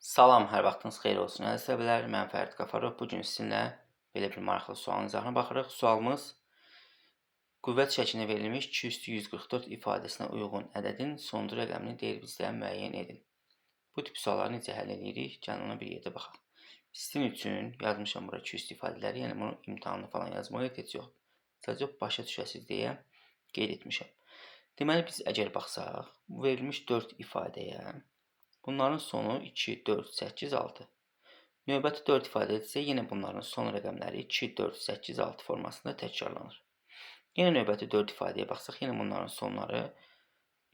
Salam, hər vaxtınız xeyir olsun əziz tələbələr. Mən Fərid Qafarov. Bu gün sizinlə belə bir maraqlı sualın izahına baxırıq. Sualımız qüvvət şəklində verilmiş 2 üstü 144 ifadəsinə uyğun ədədin sonuncu rəqəmini deyir bizdə müəyyən edin. Bu tip sualları necə həll edirik? Gəlin ona bir yerdə baxaq. Sizin üçün yazmışam bura 2 üstü ifadələri, yəni bunu imtahanlı falan yazmağa ehtiyac yoxdur. Sadəcə başa düşəsiniz deyə qeyd etmişəm. Deməli biz əgər baxsaq, verilmiş 4 ifadəyə bunların sonu 2, 4, 8, 6. Növbəti 4 ifadə etsə, yenə bunların son rəqəmləri 2, 4, 8, 6 formasında təkrarlanır. Yenə növbəti 4 ifadəyə baxsaq, yenə bunların sonları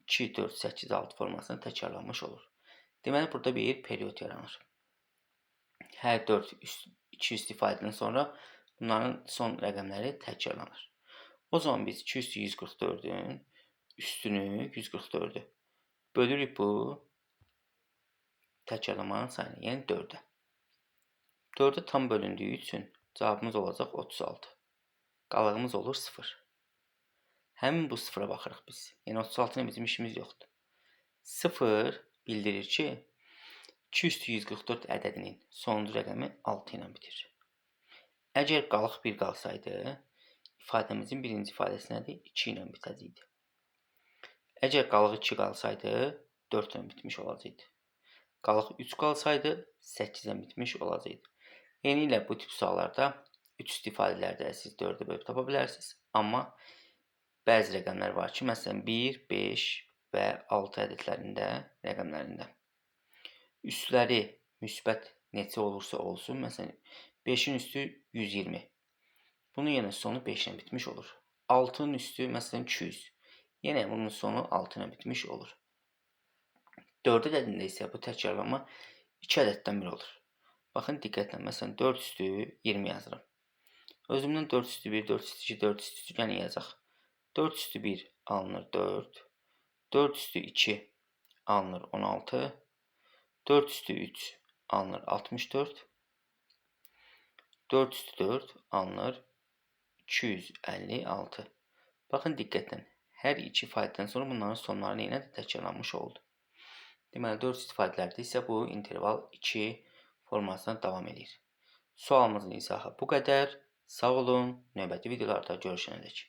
2, 4, 8, 6 formasında təkrarlanmış olur. Deməli, burada bir period yaranır. Hər 4 2 üstü ifadədən sonra bunların son rəqəmləri təkrarlanır. O zaman biz 2 üstü 144-ün üstünü 144-ü bölürük bu təkrarlamanın sayını, yəni 4-ə. 4-ə tam bölündüyü üçün cavabımız olacaq 36. Qalığımız olur 0. Həmin bu 0-a baxırıq biz. Yəni 36 ilə bizim işimiz yoxdur. 0 bildirir ki, 2 üstü 144 ədədinin sonuncu rəqəmi 6 ilə bitir. Əgər qalıq 1 qalsaydı, ifadəmizin birinci ifadəsi nədir? 2 ilə bitəcəkdi. Əgər qalıq 2 qalsaydı, 4 ilə bitmiş olacaqdı. Qalıq 3 qalsaydı, 8 ilə bitmiş olacaqdı. Eynilə bu tip suallarda 3 üstü ifadələrdə siz 4-ə bölüb tapa bilərsiniz. Amma bəzi rəqəmlər var ki, məsələn 1, 5 və 6 ədədlərində, rəqəmlərində üstləri müsbət neçə olursa olsun, məsələn 5-in üstü 120. Bunun yenə sonu 5 ilə bitmiş olur. 6-nın üstü məsələn 200. Yenə bunun sonu 6 ilə bitmiş olur. 4 ədədində isə bu təkrarlama 2 ədəddən biri olur. Baxın diqqətlə, məsələn 4 üstü 20 yazıram. Özümdən 4 üstü 1, 4 üstü 2, 4 üstü 3 yəni yazacaq. 4 üstü 1 alınır 4, 4 üstü 2 alınır 16, 4 üstü 3 alınır 64, 4 üstü 4 alınır 256. Baxın diqqətlə, hər iki ifadədən sonra bunların sonları yenə də təkrarlanmış oldu. Deməli, 4 üstü ifadələrdə isə bu interval 2 formasına davam edir. Sualımızın izahı bu qədər. Sağ olun. Növbəti videolarda görüşənədək.